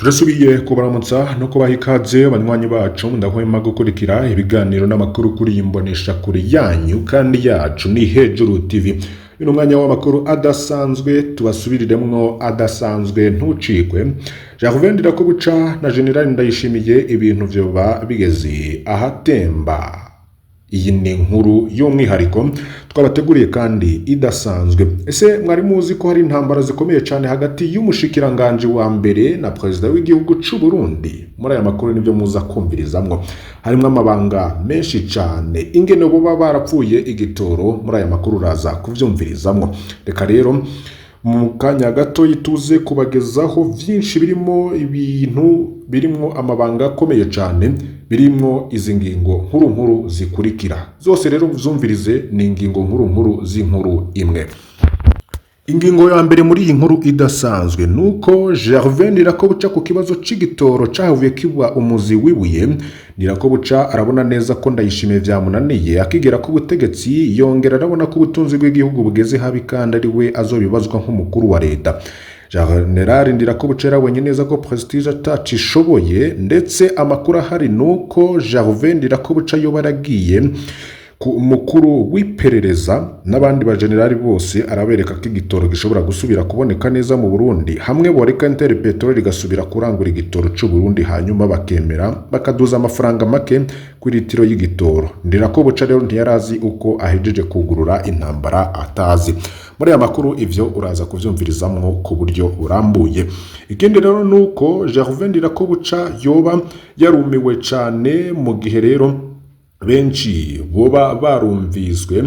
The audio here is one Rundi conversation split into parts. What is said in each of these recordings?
Turasubiye kubaramutsa no kubaha ikaze, abanywanyi bacu ndahwema gukurikira ibiganiro n'amakuru kuri iyi mboneshakure yanyu kandi yacu, ni Hejuru TV. Uyu mwanya w'amakuru adasanzwe, tubasubiriremwo adasanzwe, ntucikwe. Gervais Ndirakobuca na General Ndayishimiye, ibintu vyoba bigeze ahatemba. Iyi ni inkuru y'umwihariko twabateguriye kandi idasanzwe. Ese mwari muzi ko hari intambara zikomeye cyane hagati y'umushikiranganji wa mbere na perezida w'igihugu c'u Burundi? Muri aya makuru nibyo muza kumvirizamwo, harimwo amabanga menshi cyane, ingene boba barapfuye igitoro. Muri aya makuru uraza kuvyumvirizamwo. Reka rero mu kanya gato tuze kubagezaho byinshi, birimo ibintu birimo amabanga akomeye cyane, birimo izi ngingo nkuru nkuru zikurikira zose. Rero zumvirize, ni ingingo nkuru nkuru z'inkuru imwe. Ingingo ya mbere muri iyi nkuru idasanzwe ni uko Gervais Ndirakobuca, ku kibazo c'igitoro cahavuye kiba umuzi w'ibuye, Ndirakobuca arabona neza ko Ndayishimiye vyamunaniye akigera ku butegetsi. Yongera arabona ko ubutunzi bw'igihugu bugeze habi kandi ari we azobibazwa nk'umukuru wa leta. General Ndirakobuca yarabonye neza ko Prestige atacishoboye, ndetse amakuru ahari ni uko Gervais Ndirakobuca yoba yaragiye ku mukuru w'iperereza n'abandi bajenerali bose, arabereka ko igitoro gishobora gusubira kuboneka neza mu Burundi hamwe boreka Interpetrol igasubira kurangura igitoro c'u Burundi, hanyuma bakemera bakaduza amafaranga make kuri litiro y'igitoro. Ndirakobuca rero ntiyarazi uko ahejeje kugurura intambara atazi. Muri aya makuru ivyo uraza kuvyumvirizamwo ku buryo burambuye. Ikindi rero ni uko Gervais Ndirakobuca yoba yarumiwe cane mu gihe rero benshi boba barumviswe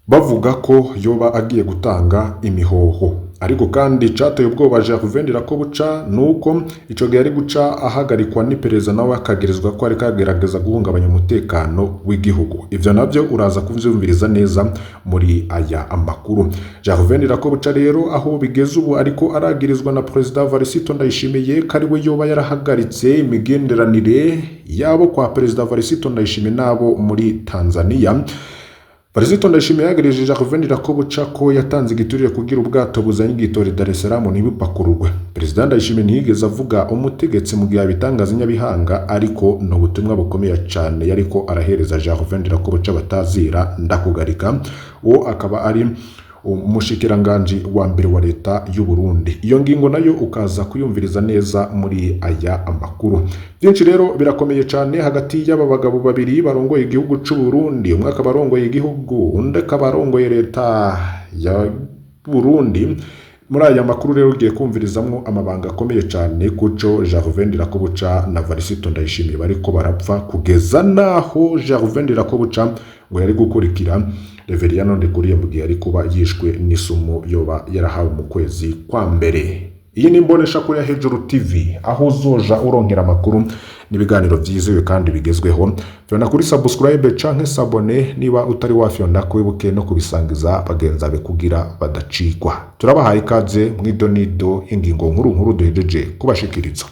bavuga ko yoba agiye gutanga imihoho. Ariko kandi icateye ubwoba Gervais Ndirakobuca nuko ico gihe ari guca ahagarikwa n'iperereza, nawe akagirizwa ko ariko agerageza guhungabanya umutekano w'igihugu. Ivyo navyo uraza kuvyumviriza neza muri aya amakuru. Gervais Ndirakobuca rero, aho bigeze ubu, ariko aragirizwa na Perezida Varisito Ndayishimiye ko ari we yoba yarahagaritse imigenderanire yabo kwa Perezida Varisito Ndayishimiye n'abo muri Tanzania. Varisito Ndayishimiye yagirije Gervais Ndirakobuca ko yatanze igiturire kugira ubwato buzanye igitoro i Dar es Salaam ntibupakururwe. Perezida Ndayishimiye ntiyigeze avuga umutegetsi mu gihe abitangaza inyabihanga, ariko ni ubutumwa bukomeye cyane yariko arahereza Gervais Ndirakobuca batazira ndakugarika, uwo akaba ari umushikiranganji wa mbere wa leta y'u Burundi. Iyo ngingo nayo ukaza kuyumviriza neza muri aya amakuru. Byinshi rero birakomeye cyane hagati y'aba bagabo babiri barongoye igihugu c'u Burundi, umwe akaba arongoye igihugu, undi akaba arongoye leta ya Burundi. Muri aya makuru rero ugiye kumvirizamwo amabanga akomeye cyane kuco Gervais Ndirakobuca na Varisito Ndayishimiye bariko barapfa, kugeza naho Gervais Ndirakobuca ngo yari gukurikira Reveriyano Ndikuriye mu gihe yari kuba yishwe n'isumu yoba yarahawe mu kwezi kwa mbere. Iyi ni imboneshakure ya Hejuru TV, aho uzoja uronkera amakuru n'ibiganiro byizewe kandi bigezweho. Fyonda kuri subscribe canke s'abonner niba utari wafyonda, kwibuke no kubisangiza bagenzi bawe kugira badacikwa. Turabahaye ikaze mw'idonido ingingo nkuru nkuru duhejeje kubashikiriza.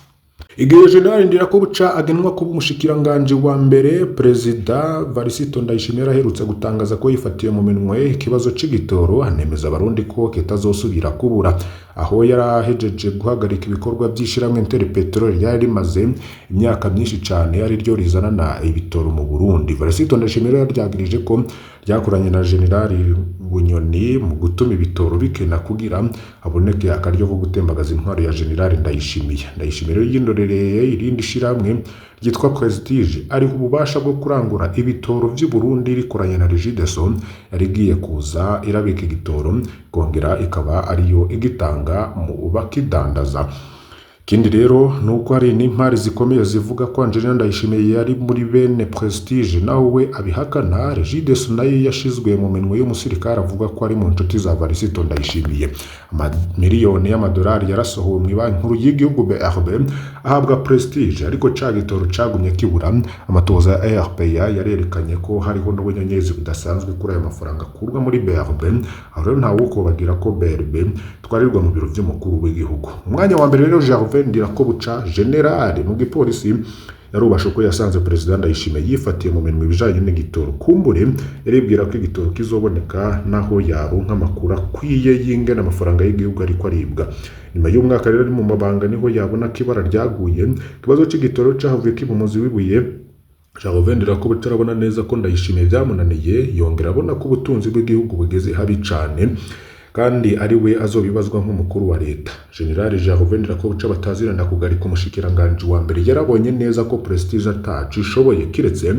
Igihe General Ndirakobuca agenwa kuba umushikiranganji wa mbere, Perezida Varisito Ndayishimiye yaraherutse gutangaza ko yifatiye mu minwe ikibazo c'igitoro, anemeza abarundi ko kitazosubira kubura, aho yarahejeje guhagarika ibikorwa by'ishirahamwe Interpetrol ryari rimaze imyaka myinshi cane ari ryo rizanana ibitoro mu Burundi. Varisito Ndayishimiye yaryagirije ko ryakoranye na General Bunyoni mu gutuma ibitoro bikena kugira haboneke akaryo ko gutembagaza intwaro ya General Ndayishimiye. Ndayishimiye rero yindorereye irindi shirahamwe ryitwa Prestige, ariho ububasha bwo kurangura ibitoro vy'u Burundi, rikoranye na Regideso yari igiye kuza irabika igitoro, ikongera ikaba ariyo igitanga mu bakidandaza. Ikindi rero ni uko hari n'impari zikomeye zivuga ko Angelina Ndayishimiye yari muri bene Prestige, naho we abihakana. Regideso nayo yashizwe mu minwe y'umusirikare avuga ko ari mu nshuti za Varisito Ndayishimiye. Amamiliyoni y'amadolari yarasohowe mu Banki Nkuru y'igihugu BRB ahabwa Prestige, ariko ca gitoro cagumye kibura. Amatohoza ya RPA yarerekanye ko hariho n'ubunyonyezi budasanzwe kuri ayo mafaranga akurwa muri BRB. Aho rero ntawe wokobagira ko BRB twarirwa mu biro vy'umukuru w'igihugu. Mu mwanya wa mbere rero, Gervais Gervais Ndirakobuca, general mu gipolisi, yarubashe uko yasanze Perezida Ndayishimiye yifatiye mu minwe ibijanye n'igitoro. Kumbure yaribwira ko igitoro kizoboneka naho yaronka amakuru akwiye y'ingene amafaranga y'igihugu ariko aribwa. Nyuma y'umwaka rero ari mu mabanga, niho yabona ko ibara ryaguye. Ikibazo c'igitoro cahavuye kiba umuzi w'ibuye. Gervais Ndirakobuca arabona neza ko Ndayishimiye byamunaniye, yongera abona ko ubutunzi bw'igihugu bugeze habi cane kandi ari we azobibazwa nk'umukuru wa leta. General Gervais Ndirakobuca batazirana kugarika umushikiranganji wa mbere yarabonye neza ko Prestige ataco ishoboye kiretse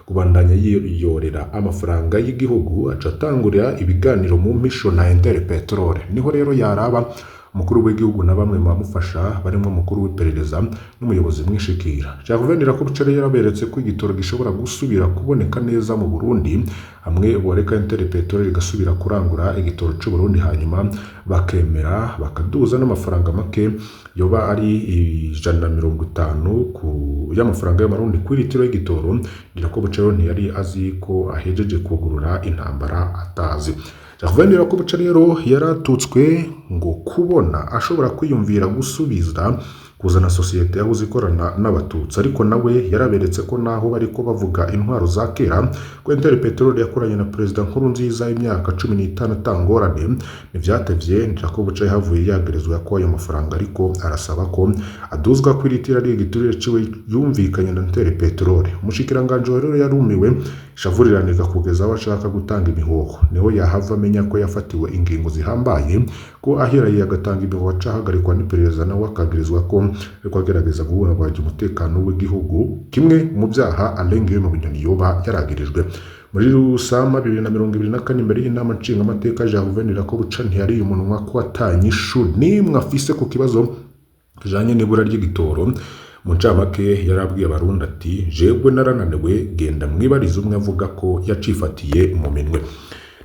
kubandanya yiyorera amafaranga y'igihugu, aca atangurira ibiganiro mu mpisho na Interpetrol. Niho rero yaraba umukuru w'igihugu na bamwe mu bamufasha barimo umukuru w'iperereza n'umuyobozi mwishikira. Gervais Ndirakobuca rero yaraberetse ko igitoro gishobora gusubira kuboneka neza mu Burundi hamwe boreka Interpetrol igasubira kurangura igitoro c'u Burundi, hanyuma bakemera bakaduza n'amafaranga make yoba ari 150 ku y'amafaranga y'amarundi kuri litiro y'igitoro. Ndirakobuca rero ntiyari azi ko ahejeje kugurura intambara atazi. Gervais Ndirakobuca rero yaratutswe ngo kubona ashobora kwiyumvira gusubiza kuzana sosiyete yahoze ikorana n'abatutsi, ariko nawe yaraberetse ko naho bariko bavuga intwaro za kera, ko Interpetrol yakoranye na Perezida Nkurunziza imyaka 15 atangorane. Ntivyatevye, Ndirakobuca yahavuye yagerezwa ko ayo mafaranga ariko arasaba ko aduzwa ko iri ari igiturire ciwe yumvikanye na Interpetrol. Umushikiranganji rero yarumiwe, ishavu riraniga kugeza aho ashaka gutanga imihoho. Niho yahava amenya ko yafatiwe ingingo zihambaye, ko ahirahiye agatanga imihoho aca ahagarikwa n'iperereza, nawe akagirizwa ko ariko agerageza guhungabanya umutekano w'igihugu, kimwe mu byaha Alain Guillaume Bunyoni yoba yaragirijwe. Muri Rusama 2024, imbere y'inama nshingamateka, Gervais Ndirakobuca ntiyariye umunwa ko atanyishu n'imwe afise ku kibazo kijanye n'ibura ry'igitoro. Mu ncamake yarabwiye abarundi ati: "Jewe narananiwe, genda mwibarize umwe avuga ko yacifatiye mu minwe."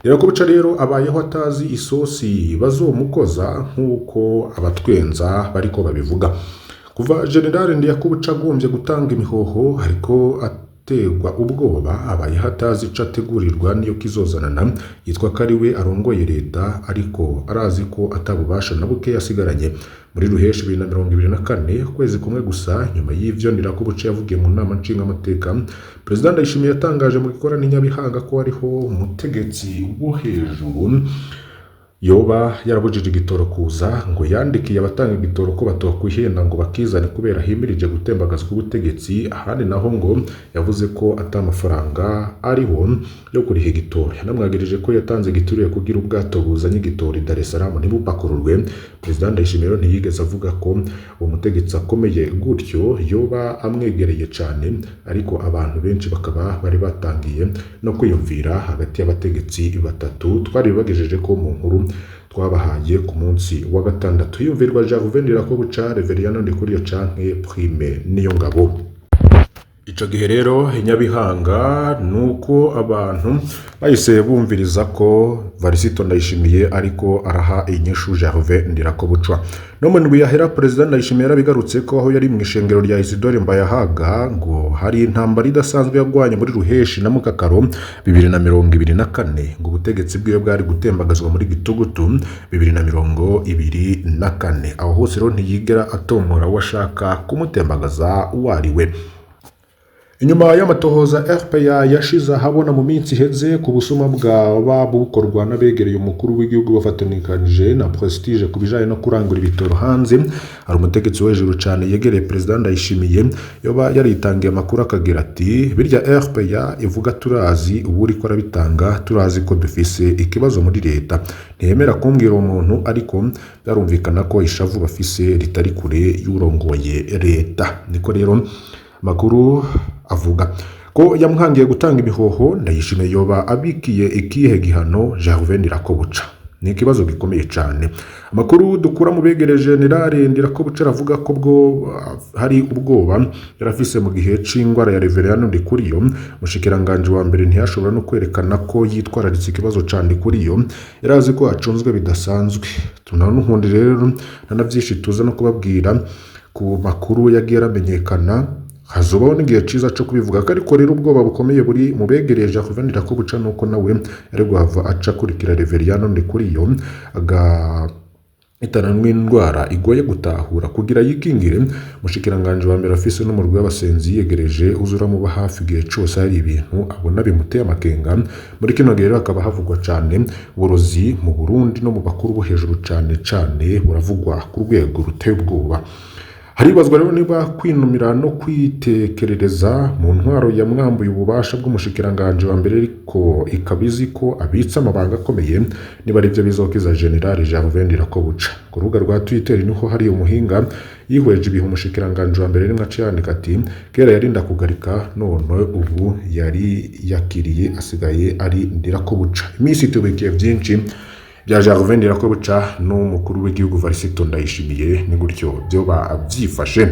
Ndirakobuca rero abayeho atazi isosi bazomukoza, nk'uko abatwenza bariko babivuga. Kuva General Ndirakobuca agombye gutanga imihoho ariko aterwa ubwoba, abayeho atazi ico ategurirwa niyo kizozanana. Yitwa ko ari we arongoye leta, ariko arazi ko atabubasha na buke yasigaranye. Muri Ruheshi 2024, ukwezi kumwe gusa nyuma y'ivyo Ndirakobuca yavugiye mu nama nshingamateka, Perezida Ndayishimiye yatangaje mu gikorane Nyabihanga ko hariho umutegetsi wo hejuru yoba yarabujije igitoro kuza. Ngo yandikiye abatanga igitoro ko batokwihenda ngo bakizane kubera himirije gutembagazwa ubutegetsi. Ahandi naho ngo yavuze ko ata mafaranga ariho yo kuriha igitoro. Yanamwagirije ko yatanze igiturire kugira ubwato buzanye igitoro i Dar es Salaam ntibupakururwe. Perezida Ndayishimiye rero ntiyigeze avuga ko uwo mutegetsi akomeye gutyo yoba amwegereye cyane, ariko abantu benshi bakaba bari batangiye no kwiyumvira hagati y'abategetsi batatu twari bagejeje ko mu nkuru twabahaye ku munsi wa gatandatu yumvirwa Gervais Ndirakobuca, Reveriyano Ndikuriyo canke Prime Niyongabo. Ico gihe rero i Nyabihanga nuko abantu bahise bumviriza ko Varisito Ndayishimiye ariko araha inyishu Gervais Ndirakobuca. No mu ndwi yahera, Perezida Ndayishimiye yarabigarutse ko aho yari mu ishengero rya Isidore Mbayahaga, ngo hari intambara idasanzwe yagwanye muri Ruheshi na Mukakaro 2024, ngo ubutegetsi bwiwe bwari gutembagazwa muri Gitugutu 2024. Aho hose rero ntiyigera atomora uwo ashaka kumutembagaza uwo ari we. Inyuma y'amatohoza RPA yashize ahabona mu minsi iheze ku busuma bwaba bukorwa n'abegereye umukuru w'igihugu bafatanikanije na Prestige ku bijanye no kurangura ibitoro hanze, hari umutegetsi wo hejuru cyane yegereye Perezida Ndayishimiye yoba yaritangiye amakuru akagira ati: "Birya RPA ivuga turazi ubu uriko arabitanga, turazi ko dufise ikibazo muri leta." Ntiyemera kumbwira uwo muntu, ariko byarumvikana ko ishavu bafise ritari kure y'urongoye leta. Niko rero makuru avuga ko yamwangiye gutanga imihoho. Ndayishimiye yoba abikiye ikihe gihano Gervais Ndirakobuca? Ni ikibazo gikomeye cyane. Amakuru dukura mu begereje General Ndirakobuca aravuga ko bwo hari ubwoba yarafise mu gihe c'ingwara ya Reverend Ndikuriyo. Mushikiranganje wa mbere ntiyashobora no kwerekana ko yitwararitse ikibazo ca Ndikuriyo, yarazi ko acunzwe bidasanzwe. Tunanuhundi rero nta byinshi tuza no kubabwira ku makuru yagiye aramenyekana, hazobaho n'igihe ciza co kubivuga. Ariko rero ubwoba bukomeye buri mu begereye Gervais Ndirakobuca nuko nawe yari guhava aca akurikira Reveriyano Ndikuriyo aga itananwa indwara igoye gutahura. Kugira yikingire, umushikiranganji wa mbere afise n'umurwi w'abasenzi yiyegereje uzuramuba hafi igihe cose hari ibintu abona bimuteye amakenga. Muri kino gihe rero hakaba havugwa cane uburozi mu Burundi no mu bakuru bo hejuru, cane cane buravugwa ku rwego ruteye ubwoba. Haribazwa rero niba kwinumira no kwitekerereza mu ntwaro yamwambuye ububasha bw'umushikiranganji wa mbere, ariko ikaba izi ko abitse amabanga akomeye, niba aribyo bizokiza General Gervais Ndirakobuca. Ku rubuga rwa Twitter niho hari umuhinga yihweje ibihe umushikiranganji wa mbere rimwe aciye yandika ati: "Kera yarinda kugarika, none ubu yari yakiriye, asigaye ari Ndirakobuca." Iminsi itubikiye byinshi bya Gervais Ndirakobuca n'umukuru w'igihugu Varisito Ndayishimiye, ni gutyo byoba byifashe.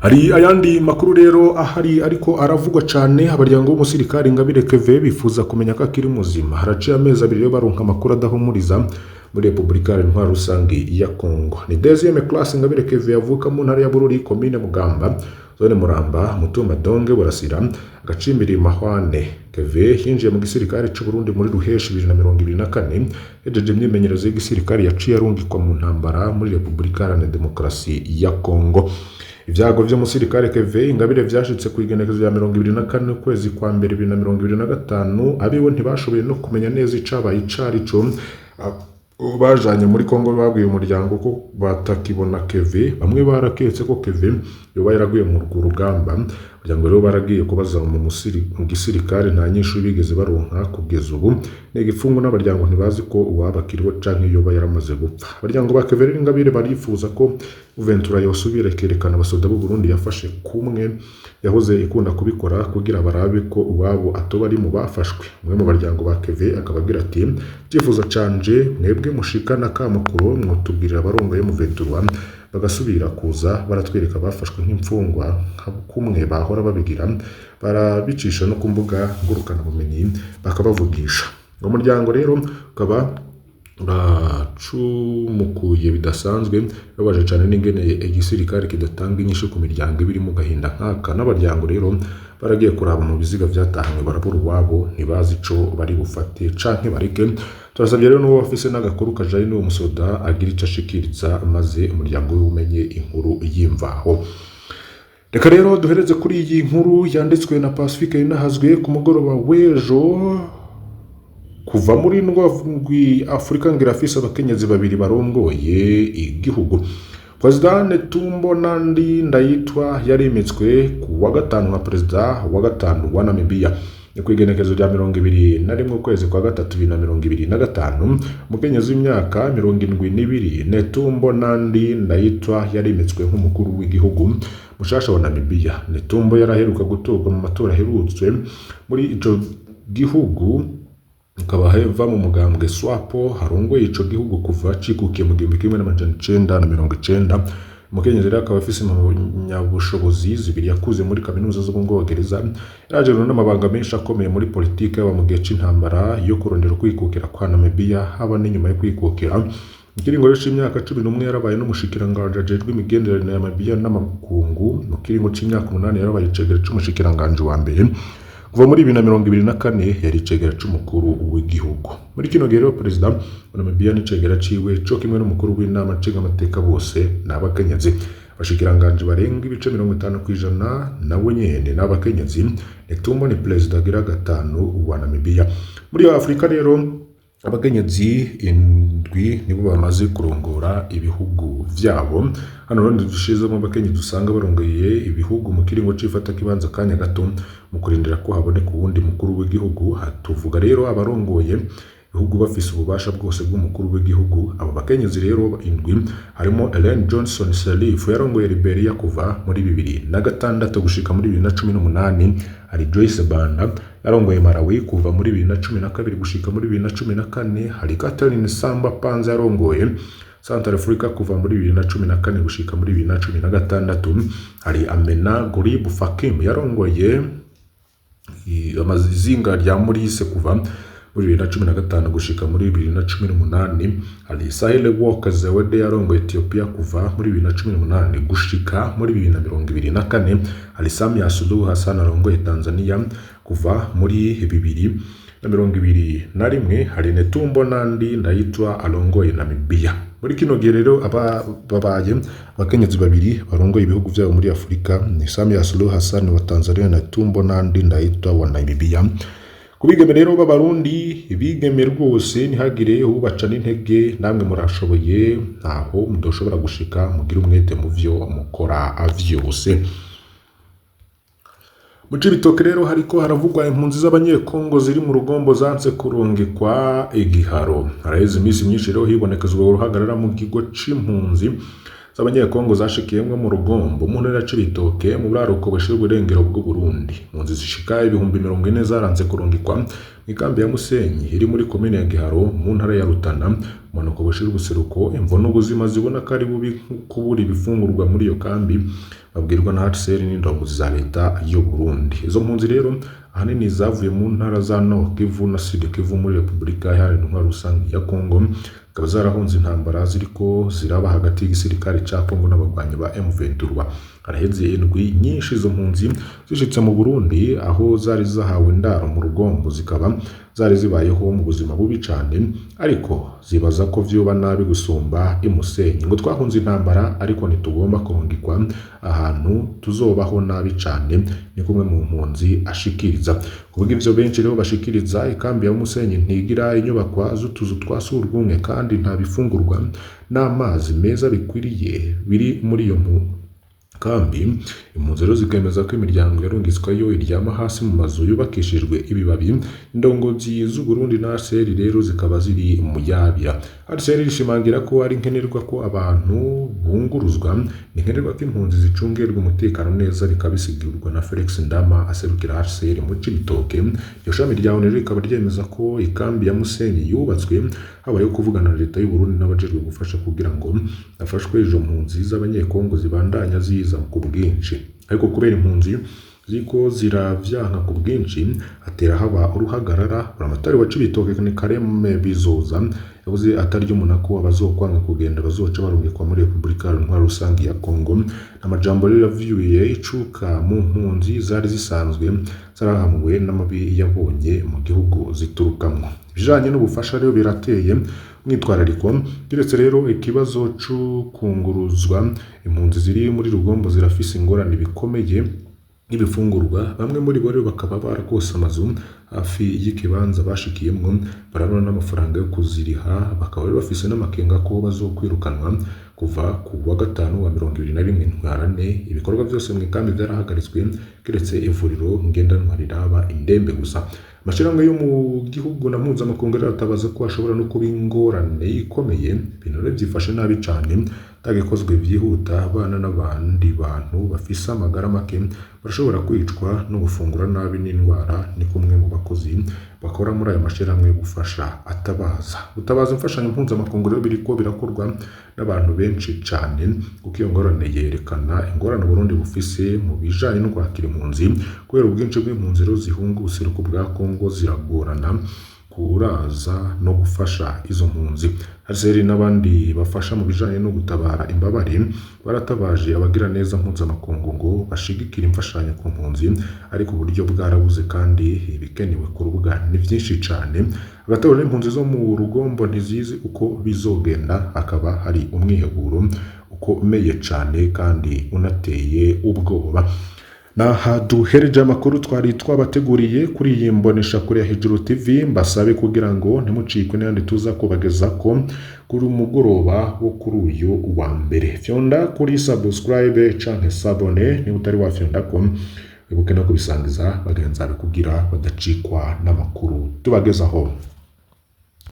Hari ayandi makuru rero ahari ariko aravugwa cyane. Abaryango b'umusirikare Ingabire Keve bifuza kumenya ko akiri muzima. Haraciye amezi 2 rero baronka amakuru adahumuriza muri Repubulika Iharanira Intwaro Rusange ya Kongo. Ni deuxième classe Ingabire Keve, yavuka mu ntara ya Bururi, komine Mugamba, zone Muramba, mutumba Donge, Burasira, agacimbiri Mahwane. Keve yinjiye mu gisirikare cy'u Burundi muri Ruheshi 2024. Hejeje imyimenyerezo y'igisirikare, yaciye arungikwa mu ntambara muri Repubulika Iharanira Demokarasi ya Kongo. Ibyago by'umusirikare Keve Ingabire vyashitse ku igenekerezo rya 24 ukwezi kwa mbere 2025. Abiwe ntibashoboye no kumenya neza icabaye icarico. Bajanye muri Kongo babwiye umuryango ko batakibona Keve. Bamwe baraketse ko Keve yoba yaraguye mu urwo rugamba. Umuryango rero baragiye kubaza mu gisirikare, nta nyishu bigeze baronka. Kugeza ubu ni igifungo, n'abaryango ntibazi ko uwaba akiriho canke yoba yaramaze gupfa. Abaryango ba Keve rero Ingabire barifuza ko Ventura yosubira ikerekana abasoda b'u Burundi yafashe kumwe yahoze ikunda kubikora, kugira barabe ko uwabo atoba ari mu bafashwe. Umwe mu baryango ba Keve akaba agira ati: "Icyifuzo canje, mwebwe mushikana kamakuru, mwotubwirira abarongoye mu Ventura bagasubira kuza baratwereka abafashwe nk'imfungwa nka kumwe bahora babigira, barabicisha no ku mbuga ngurukanabumenyi bakabavugisha." Uwo muryango rero ukaba uracumukuye bidasanzwe, babaje cyane n'ingene igisirikare kidatanga inyishu ku miryango iba iri mu gahinda nk'aka. N'abaryango rero baragiye kuraba mu biziga vyatahanywe, barabura uwabo, ntibazi ico bari bufate canke bareke. Turasabye rero n'uwo bafise n'agakuru kajanye n'uwo musoda agira ico ashikiriza, maze umuryango we umenye inkuru y'imvaho. Reka rero duhereze kuri iyi nkuru yanditswe na Pacifique Inahazwe ku mugoroba w'ejo. Kuva muri ndwi Afurika ngira afise abakenyezi babiri barongoye igihugu. Perezida Netumbo Nandi Ndayitwa yarimitswe ku wa gatanu nka perezida wa gatanu wa Namibia. Ni ku igenekerezo rya 21 ukwezi kwa gatatu 2025. Umukenyezi w'imyaka 72 Netumbo Nandi Ndayitwa yarimitswe nk'umukuru w'igihugu mushasha wa Namibia. Netumbo yaraheruka gutorwa mu matora aherutse muri ico gihugu, akaba heva mu mugambwe SWAPO harongoye ico gihugu kuva cikukiye mu 1990. Umukenyezi rero akaba afise impamyabushobozi zibiri yakuze muri kaminuza zo mu Bwongereza. Yarajejwe n'amabanga menshi akomeye muri politike, yaba mu gihe c'intambara yo kurondera ukwikukira kwa Namibia, haba n'inyuma yo kwikukira. Mu kiringo rero c'imyaka 11 yarabaye n'umushikiranganji ajejwe imigenderanire ya Namibia n'amakungu. Mu kiringo c'imyaka 8 yarabaye icegera c'umushikiranganji wa mbere. Kuva muri 2024 yari icegera c'umukuru w'igihugu. Muri kino gihe rero perezida wa Namibia n'icegera ciwe co kimwe n'umukuru w'inama nshingamateka bose ni abakenyezi. Abashikiranganji barenga ibice 50% nawe nyene ni abakenyezi. Netumbo ni perezida agira gatanu wa Namibia. Muri Afurika rero abakenyezi indwi nibo bamaze kurongora ibihugu vyabo. Hano rero dushizemo abakenyezi usanga barongoye ibihugu mu kiringo c'ifatakibanza akanya gato mu kurindira ko haboneka uwundi mukuru w'igihugu. Tuvuga rero abarongoye ibihugu bafise ububasha bwose bw'umukuru w'igihugu. Abo bakenyezi rero indwi harimo Ellen Johnson Sirleaf yarongoye Liberia kuva muri 2006 gushika muri 2018. Hari Joyce Banda yarongoye Malawi kuva muri 2012 gushika muri 2014. Hari Catherine Samba Panza yarongoye Central Africa kuva muri 2014 gushika muri 2016. Hari Amena Gurib Fakim yarongoye amazinga rya Maurice kuva muri 2015 gushika muri 2018. Hari Sahle Work Zewde yarongoye Ethiopia kuva muri 2018 gushika muri 2024. Hari Samia Suluhu Hassan arongoye Tanzania. Kuva muri 2021 hari Netumbo Nandi Ndayitwa arongoye Namibia. Muri kino gihe rero aba babaye abakenyezi babiri barongoye ibihugu vyabo muri Afurika, ni Samia Suluhu Hassan wa Tanzania na Netumbo Nandi Ndayitwa wa Namibia. Ku bigeme rero b'Abarundi, bigeme rwose ntihagire ubaca n'intege, namwe murashoboye, ntaho mudoshobora gushika, mugire umwete mu vyo mukora vyose. Mu Cibitoke rero hariko haravugwa impunzi z'Abanyekongo ziri mu Rugombo zanse kurungikwa igiharo. Haraheze iminsi myinshi rero hibonekezwa uruhagarara mu kigo c'impunzi z'Abanyekongo zashikiyemwo mu Rugombo mu ntara ya Cibitoke, mu buraruko bushira uburengero bw'Uburundi. Impunzi zishika 40,000 zaranze kurungikwa mw'ikambi ya Musenyi iri muri komine ya Giharo mu ntara ya Rutana, mu bumanuko bushira ubuseruko. Imvo n'ubuzima zibona ko ari bubi, kubura ibifungurwa muri iyo kambi, babwirwa na HCR n'indongozi za leta y'u Burundi. Izo mpunzi rero ahanini zavuye mu ntara za Nord Kivu na Sud Kivu muri Repubulika Iharanira Intwaro Rusange ya Kongo, zikaba zarahunze intambara ziriko ziraba hagati y'igisirikare ca Kongo n'abagwanyi ba M23. Haraheze indwi nyinshi izo mpunzi zishitse mu Burundi, aho zari zahawe indaro mu Rugombo, zikaba zari zibayeho mu buzima bubi cane, ariko zibaza ko vyoba nabi gusumba imusenyi. Ngo twahunze intambara, ariko ntitugomba kurungikwa ahantu tuzobaho nabi cane, ni kumwe mu mpunzi ashikiriza. Kuvuga ivyo benshi rero bashikiriza, ikambi ya Musenyi ntigira inyubakwa z'utuzu twa surwumwe, kandi nta bifungurwa n'amazi meza bikwiriye biri muri iyo kambi. Impunzi rero zikemeza ko imiryango yarungitsweyo iryama hasi mu mazu yubakishijwe ibibabi. Indongozi z'u Burundi na HCR rero zikaba ziri mu yabira. HCR rishimangira ko ari nkenerwa ko abantu bunguruzwa, ni nkenerwa ko impunzi zicungerwa umutekano neza, bikabisigurwa na Felix Ndama aserukira HCR mu Cibitoke. Iryo shami rya ONU rikaba ryemeza ko ikambi ya Musenyi yubatswe habayeho kuvugana na leta y'u Burundi n'abajejwe gufasha kugira ngo hafashwe izo mpunzi z'Abanyekongo zibandanya ziza ku bwinshi. Ariko kubera impunzi ziko ziravyanka ku bwinshi, hatera haba uruhagarara. Buramatari wa Cibitoke ni Kareme Bizoza yavuze atarya umunako abazokwanga kugenda bazoca barungikwa muri Repubulika Iharanira Rusange ya Kongo. Amajambo rero yavyuye icuka mu mpunzi zari zisanzwe zarahamuwe n'amabi yabonye mu gihugu ziturukamwo. Ibijanye n'ubufasha rero birateye umwitwarariko. Kiretse rero ikibazo c'ukunguruzwa, impunzi ziri muri Rugombo zirafise ingorane bikomeye nk'ibifungurwa. Bamwe muri bo rero bakaba barakose amazu hafi y'ikibanza bashikiyemwo, barabona n'amafaranga yo kuziriha, bakaba bari bafise n'amakenga ko bazokwirukanwa. Kuva ku wa gatanu wa 21 Ntwarante, ibikorwa byose mu ikambi byarahagaritswe keretse ivuriro ngendanwa riraba indembe gusa. Amashirahamwe yo mu gihugu na mpuzamakungu rero aratabaza ko hashobora no kuba ingorane ikomeye. Ibintu rero byifashe nabi cane atagikozwe byihuta, abana n'abandi bantu bafise amagara make barashobora kwicwa no gufungura nabi n'indwara, ni kumwe mu bakozi bakora muri ayo mashirahamwe yo gufasha atabaza. Gutabaza imfashanyo mpuzamakungu rero biriko birakorwa n'abantu benshi cane, kuko iyo ngorane yerekana ingorane Burundi bufise mu bijanye no kwakira impunzi. Kubera ubwinshi bw'impunzi rero zihunga ubuseruko bwa Kongo, ziragorana kuraza no gufasha izo mpunzi. HCR n'abandi bafasha mu bijanye no gutabara imbabare baratabaje abagira neza mpuzamakungu ngo bashigikire imfashanyo ku mpunzi, ariko uburyo bwarabuze kandi ibikenewe ku rubuga ni vyinshi cane. Abatabona impunzi zo mu Rugombo ntizizi uko bizogenda, hakaba hari umwiheburo ukomeye cane kandi unateye ubwoba. Naha duhereje amakuru twari twabateguriye kuri iyi mbonesha kure ya Hejuru TV. Mbasabe kugira ngo ntimucikwe n'ayandi tuza kubageza ko kuri umugoroba wo kuri uyu wa mbere. Fyonda kuri subscribe canke s'abonner niba utari wafyonda ko, wibuke no kubisangiza bagenzi bawe kugira badacikwa n'amakuru tubagezaho.